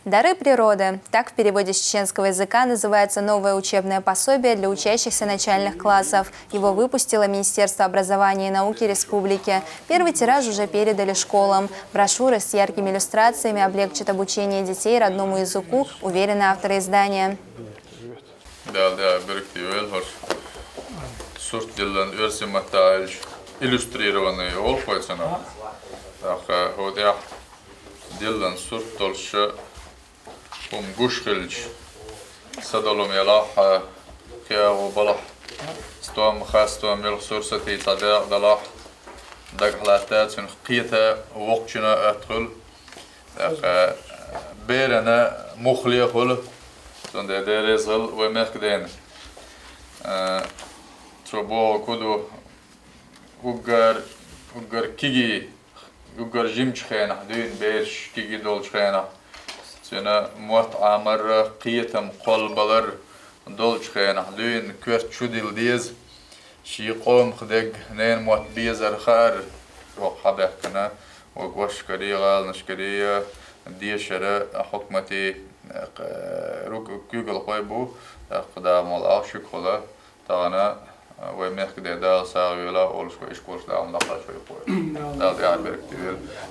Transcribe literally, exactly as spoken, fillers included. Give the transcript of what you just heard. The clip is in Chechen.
«Дары природы». Так в переводе с чеченского языка называется новое учебное пособие для учащихся начальных классов. Его выпустило Министерство образования и науки республики. Первый тираж уже передали школам. Брошюра с яркими иллюстрациями облегчит обучение детей родному языку, уверены авторы издания. Дала дагӀа беркате йойла хӀорш. Сурт диллан оьрсийн маттахь аьлча иллюстрированный олу-кх вай цунах. ТӀаккха хӀокху тӀехь диллан сурт долуш хӀума гуш хилча, садолу ма елахь, кхиагӀо балахь, стом, хастом, муьлхха сурсатий цхьа дакъа далахь, дагахь латта, цуьнах кхета, воккхачунна а атта хуьлу. ТӀаккха берана муххале а хуьлу, цундела Дела реза хуьлда вай мехкадайна. Цо бохург хӀун ду, уггар, уггар кегий, уггар жимачу хенахь дуьйна бераш кегий долчу хенахь, цуьнан мотт Ӏамар а, кхетам кхоллабалар а долчу хенахь дуьйна коьрта чу дилла деза. Шен къомах дерг ненан мотт безар хаар, хӀокху хьабаьхкина, вай кӀошташкарий, гӀаланашкарий дешар а хьукматан куьйгалхой бу, тӀаккха Дала мукъ лахь шуьга хуьлда. Тахана вай мехкаде Дала сагӀа йойла олуш вай ишколаш Дала даккхалаш вай кхой. Дала тӀаьхьа беркате йойла.